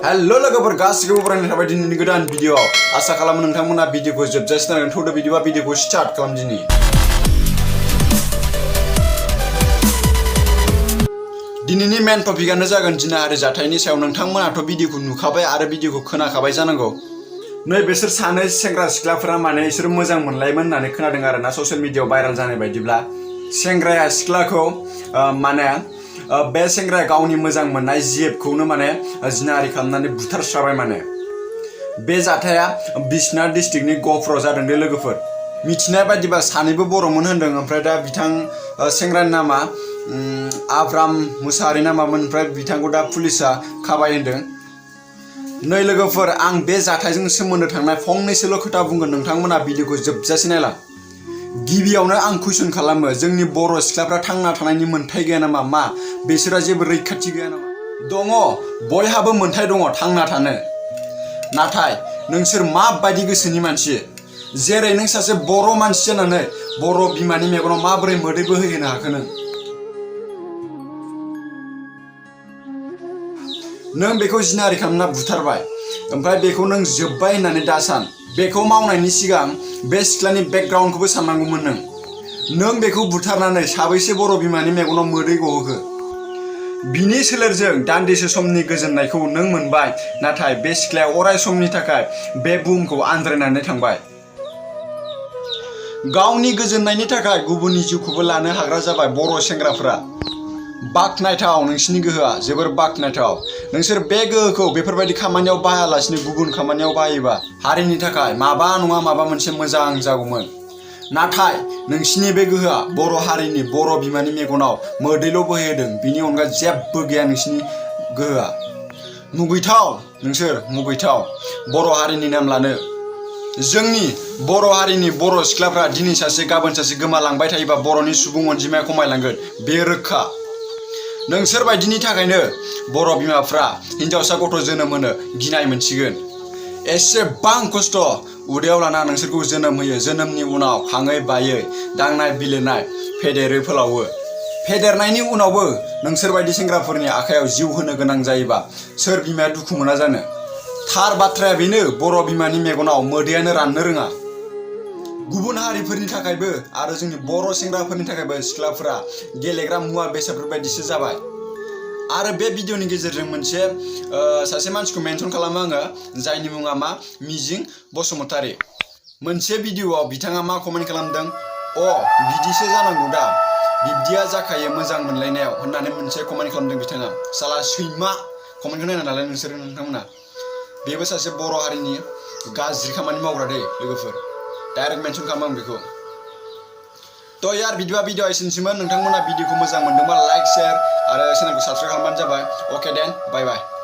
hello लोगोफोर गासिबो बरायनाय थाबाय दिनैनि गोदान भिडिअ आसा खालामो नोंथांमोना भिडिअखौ जोबजासिम नायगोन थौदो बिदिबा भिडिअखौ स्टार्ट खालाम दिनि दिनैनि मेन टपिकआनो जागोन जिनाहारि जाथायनि सायाव नोंथांमोनाथ' भिडिअखौ नुखाबाय आरो भिडिअखौ खोनाखाबाय जानांगौ नै बिसोर सानै सेंग्रा सिख्लाफोरा माने बिसोर मोजां मोनलायोमोन होननानै खोनादों आरोना ससियेल मिडियायाव भाइराल जानाय बायदिब्ला सेंग्राया सिख्लाखौ माने बे सेंग्राया गावनि मोजां मोननाय जिएफखौनो माने जिनाहारि खालामनानै बुथारस्राबाय माने बे जाथाया बिश्वनाथ डिस्ट्रिक्टनि गहपुराव जादों दे लोगोफोर मिथिनाय बायदिबा सानैबो बर'मोन होनदों ओमफ्राय दा बिथां सेंग्रानि नामा आब्राम मुसाहारि नामामोन ओमफ्राय बिथांखौ दा पुलिसा खाबाय होनदों नै लोगोफोर आं बे जाथायजों सोमोन्दो थानाय फंनैसोल' खोथा बुंगोन नोंथांमोना भिडिअखौ जोबजासिम नायला गिबियावनो आं कुइसन खालामो जोंनि बर' सिख्लाफ्रा थांना थानायनि मोन्थाय गैया नामा मा बिसोरा जेबो रैखाथि गैया नामा दङ बयहाबो मोन्थाय दङ थांना थानो नाथाय नोंसोर माबायदि गोसोनि मानसि जेरै नों सासे बर' मानसि जानानै बर' बिमानि मेगनाव माबोरै मोदै बोहोनो हाखो नों बेखौ जिनाहारि खालामना बुथारबाय ओमफ्राय बेखौ नों जोब्बाय होननानै दा सान बेखौ मावनायनि सिगां बे सिख्लानि बेकग्राउन्डखौबो साननांगौमोन नों बेखौ बुथारनानै साबैसे बर' बिमानि मेगनाव मोदै गहोखो बिनि सोलेरजों दान्दिसे समनि गोजोननायखौ नों मोनबाय नाथाय बे सिख्लाया अराय समनि थाखाय बे बुहुमखौ आन्ज्रायनानै थांबाय गावनि गोजोननायनि थाखाय गुबुननि जिउखौबो लानो हाग्रा जाबाय बर' सेंग्राफोरा बाखनायथाव नोंसिनि गोहोआ जोबोर बाखनायथाव नोंसोर बे गोहोखौ बेफोरबायदि खामानियाव बाहायालासिनो गुबुन खामानियाव बाहायोबा हारिनि थाखाय माबा नङा माबा मोनसे मोजां जागौमोन नाथाय नोंसिनि बे गोहोआ बर' हारिनि बर' बिमानि मेगनाव मोदैल' बोहोदों बिनि अनगा जेबो गैया नोंसिनि गोहोआ मुगैथाव नोंसोर मुगैथाव बर' हारिनि नाम लानो जोंनि बर' हारिनि बर' सिख्लाफ्रा दिनै सासे गाबोन सासे गोमालांबाय थायोबा बर'नि सुबुं अनजिमाया खमायलांगोन बे रोखा नोंसोर बायदिनि थाखायनो बर' बिमाफ्रा हिन्जावसा गथ' जोनोम होनो गिनाय मोनसिगोन एसेबां खस्थ' उदैयाव लाना नोंसोरखौ जोनोम होयो जोनोमनि उनाव खाङै बायै दांनाय बिलिरनाय फेदेरो फोलावो फेदेरनायनि उनावबो नोंसोर बायदि सेंग्राफोरनि आखायाव जिउ होनो गोनां जायोबा सोर बिमाया दुखु मोना जानो थार बाथ्राया बेनो बर' बिमानि मेगनाव मोदैयानो राननो रोङा गुबुन हारिफोरनि थाखायबो आरो जोंनि बर' सेंग्राफोरनि थाखायबो सिख्लाफोरा गेलेग्रा मुवा बेसादफोर बायदिसो जाबाय आरो बे भिडिअनि गेजेरजों मोनसे सासे मानसिखौ मेनसन खालामो आङो जायनि मुङा मा मिजिं बसुमतारी मोनसे भिडिअआव बिथाङा मा कमेन्ट खालामदों बिदिसो जानांगौ दा बिब्दिया जाखायो मोजां मोनलायनायाव होननानै मोनसे कमेन्ट खालामदों बिथाङा साला सैमा कमेन्टखौ नायना नालाय नोंथांमोना बेबो सासे बर' हारिनि गाज्रि खामानि मावग्रा दे लोगोफोर डाइरेक्ट मेनसन खालामो आं बेखौ थ' यार बिदिबा भिडिअ एसेनोसैमोन नोंथांमोना भिडिअखौ मोजां मोनदोंबा लाइक शेयार आरो चेनेलखौ साबस्क्राइब खालामबानो जाबाय अके देन बाय बाय